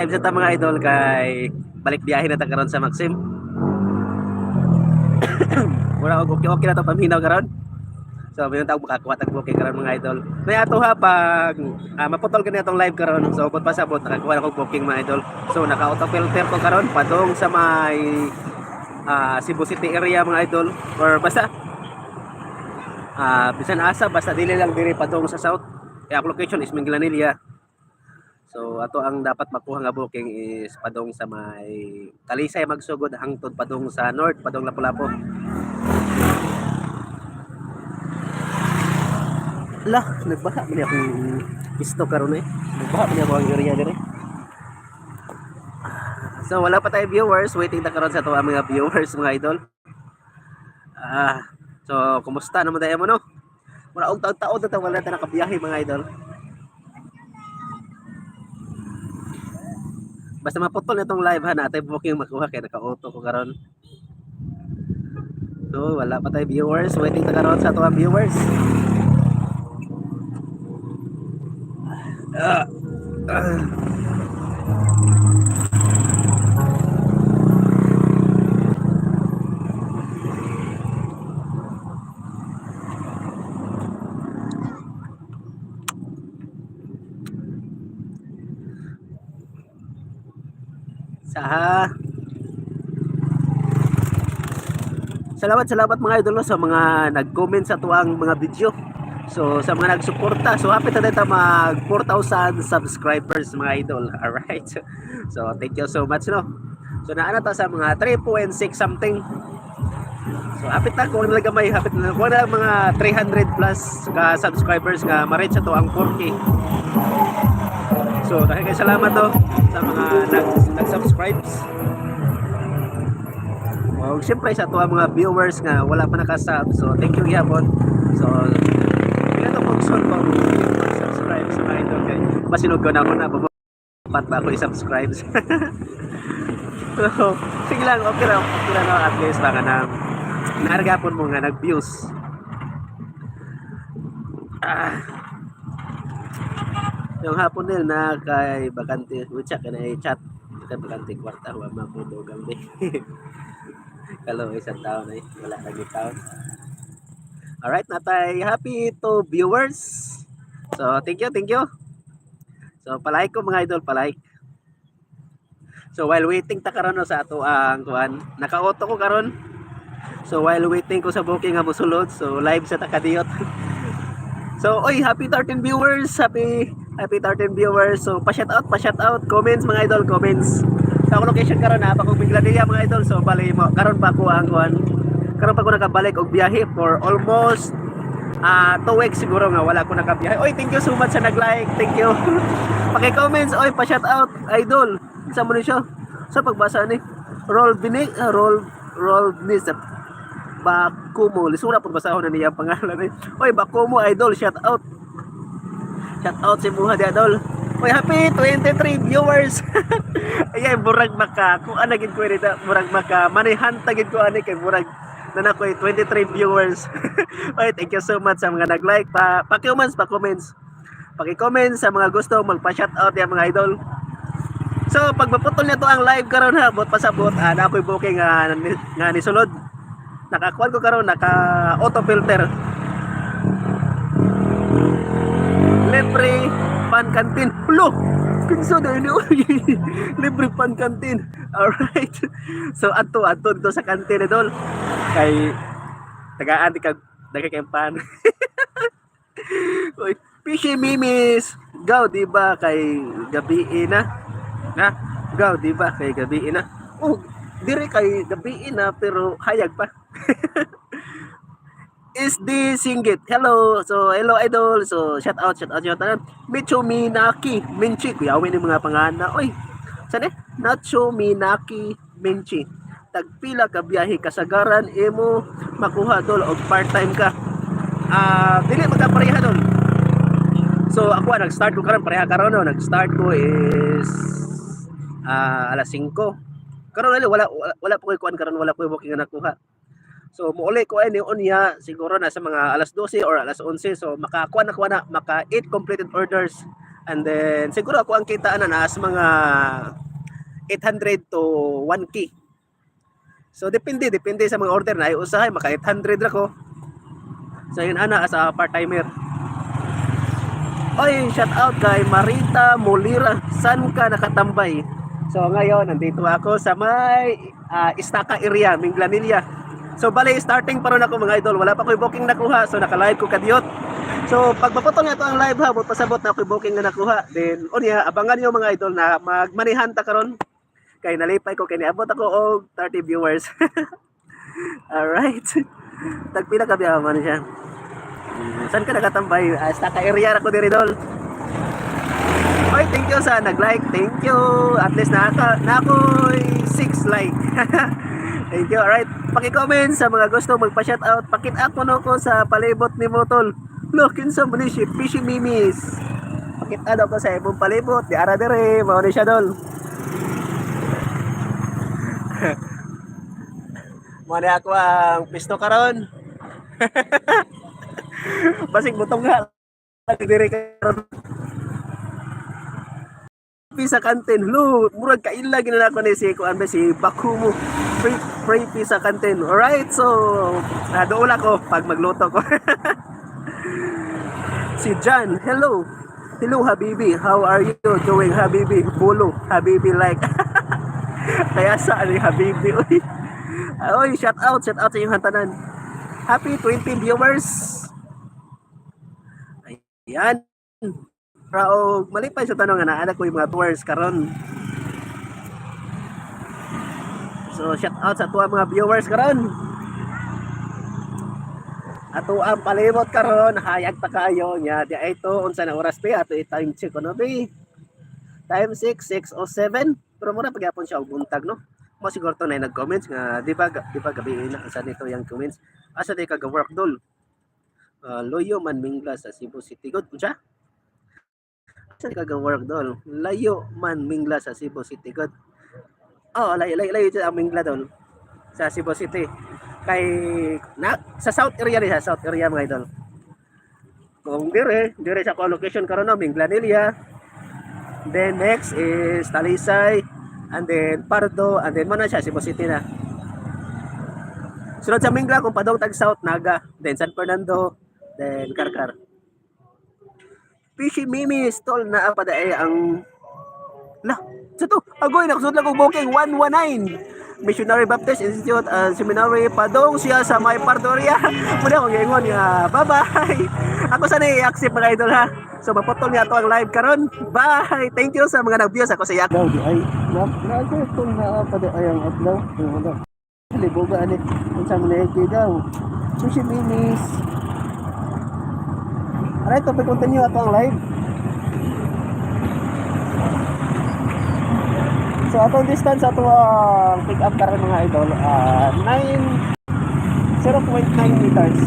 Live sa ta, mga idol, kay balik biyahe na ta karon sa Maxim. Mura og okay okay na to paminaw karon. So may tawag makakuha tag booking karon, mga idol. May ato ha pag maputol kani atong live karon. So bot pasabot nakakuha na kog booking, mga idol. So naka auto filter ko karon padong sa may Cebu City area, mga idol, or basta bisan asa, basta dili lang diri padong sa south. Kaya ang location is Minglanilla. So ato ang dapat makuha nga booking is padong sa may Talisay magsugod hangtod padong sa north, padong Lapu-Lapu. Lah, nagbaha man akong pisto karon eh. Nagbaha man ako ang area dire. So wala pa tayo viewers, waiting ta karon sa ato ang mga viewers, mga idol. So kumusta naman tayo mo, no? Wala og taon-taon na ta wala ta nakabiyahe, mga idol. Basta maputol na itong live ha, natay booking makuha kay naka-auto ko karon. So wala pa tayo viewers, waiting ta karon sa ato ang viewers. Ah, ah. Sa Salamat, salamat, mga idol, no, sa mga nag-comment sa tuang mga video. So sa mga nagsuporta, so happy ta ta mag 4,000 subscribers, mga idol. Alright. So thank you so much, no. So naa na ta sa mga 3.6 something. So hapit na kung lang gamay, hapit na kung na mga 300 plus ka subscribers nga ma-reach ato ang 4K. So dahil kay salamat to sa mga nag-subscribes. Well, siyempre sa ato ang mga viewers nga wala pa nakasub. So thank you gyapon. So pila to kung pa subscribe sa mga idol kay masinog ko na ako na bapat ba ako i-subscribe. So sige lang, okay ra no, at least baka na naargapon mo nga nag-views. Yung hapon nil na kay bakante, witsa ka na chat kay bakante kwarta wa mapudogang be. Kalau isang taon eh, wala lagi taon. Alright, natay happy to viewers. So, thank you, thank you. So, palike ko, mga idol, palike. So, while waiting ta karon no, sa ato ang kuan, naka-auto ko karon. So, while waiting ko sa booking nga mosulod, so live sa takadiyot. So, oy, happy 13 viewers, happy happy 13 viewers. So, pa-shout out, pa-shout out, comments, mga idol, comments. Sa akong location karon na pa kong Minglanilla, mga idol. So, bali mo karon pa ko ang kuan. Karon pa ko nakabalik og biyahe for almost 2 weeks siguro nga wala ko nakabiyahe. Oy, thank you so much sa nag-like. Thank you. Paki-comments, oy, pa-shout out, idol. Sa mo ni siya? Sa pagbasa ni Roll Bini, Roll Roll ni sa Bakumo. Lisura po basahon na niya ang pangalan eh. Oy, Bakumo idol, shout out. Shout out si Buha di idol. Oy, happy 23 viewers. Ay, murag maka kung ana gid ko nita, murag maka manihanta gid ko ani kay murag na na koy 23 viewers. Oy, thank you so much sa mga nag-like, pa pa-comments, pa-comments. Paki-comment sa mga gusto magpa-shout out ya, mga idol. So, pag maputol na to ang live karon ha, bot pasabot, na ako'y booking nga nisulod. Nakakuan ko karon, naka auto filter. Libre pan canteen. Hulo! Kinsa dahil ni? Libre pan canteen. Alright. So adto adto dito sa canteen, idol. Kay tagaan di kag daghay kay pan. Uy, Fishy Mimis. Gaw, di ba kay gabi na? Na? Gaw, di ba kay gabi na? Oh, dire kay gabi na pero hayag pa. SD Singgit. Hello. So, hello idol. So, shout out, shout out, shout out. Micho Minaki Minchi. Kuya, ni mga pangana. Oy. Saan eh? Nacho Minaki Minchi. Tagpila ka biyahe kasagaran imo makuha, dol, og part-time ka? Dili magkapareha dol. So, ako nag-start ko karon pareha karon no. Nag-start ko is alas 5. Karon wala wala, wala po koy kuan karon, wala ko booking nga nakuha. So muuli ko ay ni unya siguro na sa mga alas 12 or alas 11. So makakuha na kuha na maka 8 completed orders. And then siguro ako ang kita ana na as mga 800 to 1K. So depende, depende sa mga order na ay usahay maka 800 ra ko. So yun ana as a part-timer. Oy, shout out kay Marita Molira. San ka nakatambay? So ngayon, nandito ako sa may Istaka area, Minglanilla. So bale, starting pa ron ako, mga idol. Wala pa ko'y booking nakuha. So naka-live ko kadiyot. So pag maputol nga to ang live ha, pasabot na ako'y booking na nakuha. Then unya, abangan niyo, mga idol, na magmanihan ta karon. Kay nalipay ko kay niabot ako og 30 viewers. Alright. Tagpila ka biya man siya. Saan ka nakatambay? Istaka area ra ko diri, dol. Oy, thank you sa nag-like. Thank you. At least na ako'y 6 like. Thank you. Alright. Paki-comment sa mga gusto magpa-shoutout. Pakita ko no ko sa palibot ni Motol. Look, kinsa man ni si Fishy Mimis. Pakita daw ko sa imong palibot. Di ara dire, mao ni siya, dol. Mao ni ako ang pisto karon. Basig butong nga diri karon. Pizza kantin. Lo, murag kaila gina ako ni si kuan ba si Bakumo. Free free pizza kantin. Alright, so dool ako pag magluto ko. Si John, hello. Hello, Habibi. How are you doing, Habibi? Bulo, Habibi like. Kaya sa ni Habibi uy. Oy, shout out sa inyong tanan. Happy 20 viewers. Ayan. Raog malipay sa tanong nga naa ko yung mga viewers karon. So shout out sa tuwa mga viewers karon. Ato ang palibot karon, hayag ta kayo nya di ay to unsa na oras pa ato i-time check ano be. Time 6, 6:07. Pero mura pagyapon siya og buntag, no. Mo siguro to na nag-comments nga di ba gabi na sa nito yung comments. Asa di ka ga work, dol? Loyo man Mingla sa Cebu City. Good unsa? Asa di ka ga work, dol? Layo man Mingla sa Cebu City. Good. Oh, layo layo layo ang Mingla, dol, sa Cebu City. Kay na sa South area ni sa South area, mga idol. Kung dire, dire sa ako location karon no, Minglanilla. Then next is Talisay and then Pardo and then mo na siya Cebu City na. Sunod sa Mingla kung padong tag South, Naga, then San Fernando, then Carcar. Fishy Mimi stall na pa ay ang la sa to agoy nakusod lang og booking 119 Missionary Baptist Institute and Seminary padong siya sa may Pardoria. Muna akong giingon nga bye-bye. Ako sana i-accept, mga idol, ha. So maputol niya ato ang live karon. Bye. Thank you sa mga nag-views ako sa yak. Daw di ay na na itong na pa di ay ang adlaw. Liboga ani unsa man ni daw. Sushi Mimis. Alright, to continue ato ang live. So atong distance ato ang pick up karon, mga idol, 9 0.9 meters.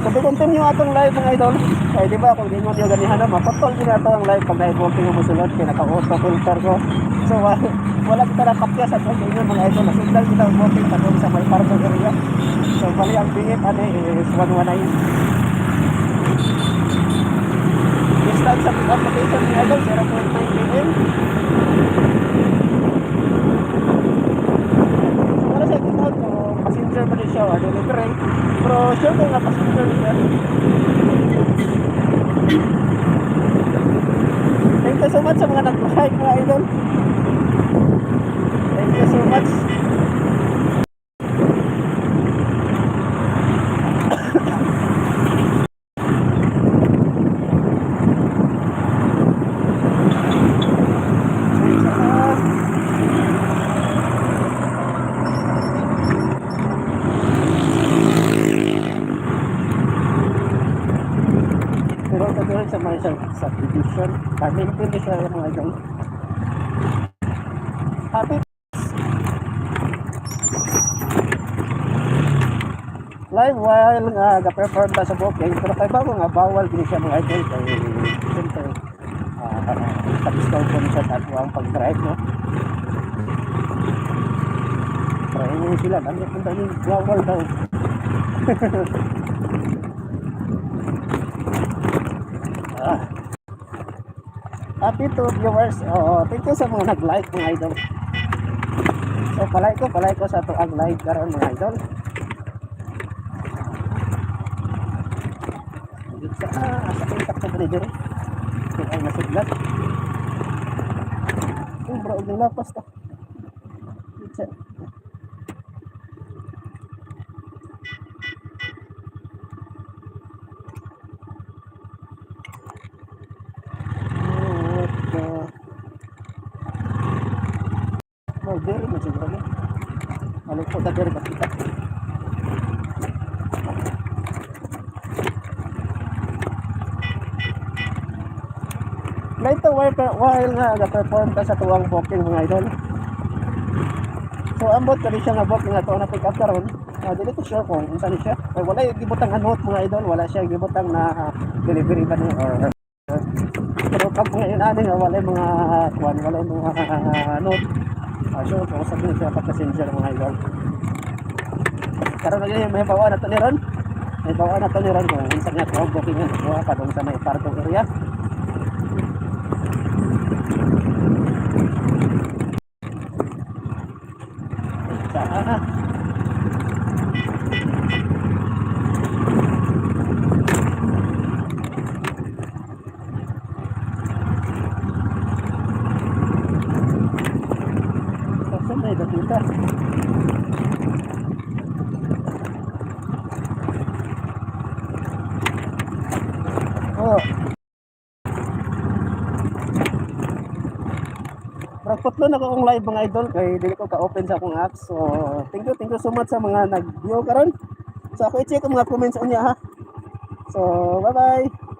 So to continue atong live, mga idol. Kaya di ba kung di mo niyo ganihan na maputol din ato ang live pag na-booking mo musulod kay naka-auto filter ko. So wala kita nakapya sa atong inyo, mga idol. Nasundal kita ang booking padung sa may Pardo area. So bali ang bingit ani is 119. Distance sa pick up location, mga idol, 0.9 km. So wala siya kita kung passenger ba ni siya or delivery. Pero sure ko nga passenger siya. Thank you so much sa mga nag-like, mga idol. Thank you so much. Pero ito sa mga subdivision, Carmentin siya, mga idol. Happy live while nga ga-perform ta sa booking, pero kay bago nga bawal gini siya, mga idol, kay siyempre tapos ko siya sa ato ang pag-drive, no. Pero ingon sila ano kung dahil bawal daw. Ah. Happy to viewers. Oo, thank you sa mga nag-like, mga idol. So palike ko sa atoang live karon, mga idol. Sa asa kong takto ba diri? Kung ang nasudlat. Oh, bro, og lapas ta. Itsa. Oh, what the? Oh, diri man siguro ni. Malungkot ta diri makita. Live to while nga ga-perform ta sa atoang booking, mga idol. So ambot kani siya nga booking nga ato na pick up karon. Dili ko sure kung unsa ni siya. Kay wala yung gibutang nga note, mga idol, wala siya gibutang na delivery ba ni or pero pag ngayon ani nga wala yung mga kuan, wala yung mga note. Sure kung sabihin siya pa passenger, mga idol. Karon lagi may bawa na to ni ron. May bawa na to ni ron kung unsa nga to booking nga nakuha padung sa may Pardo area. Sa. Asa may dakita? Oh. Murag putlo na ko akong live, mga idol, kay dili ko ka-open sa akong apps. So, thank you so much sa mga nag-view karon. So, ako i-check ang mga comments unya ha. So, bye-bye.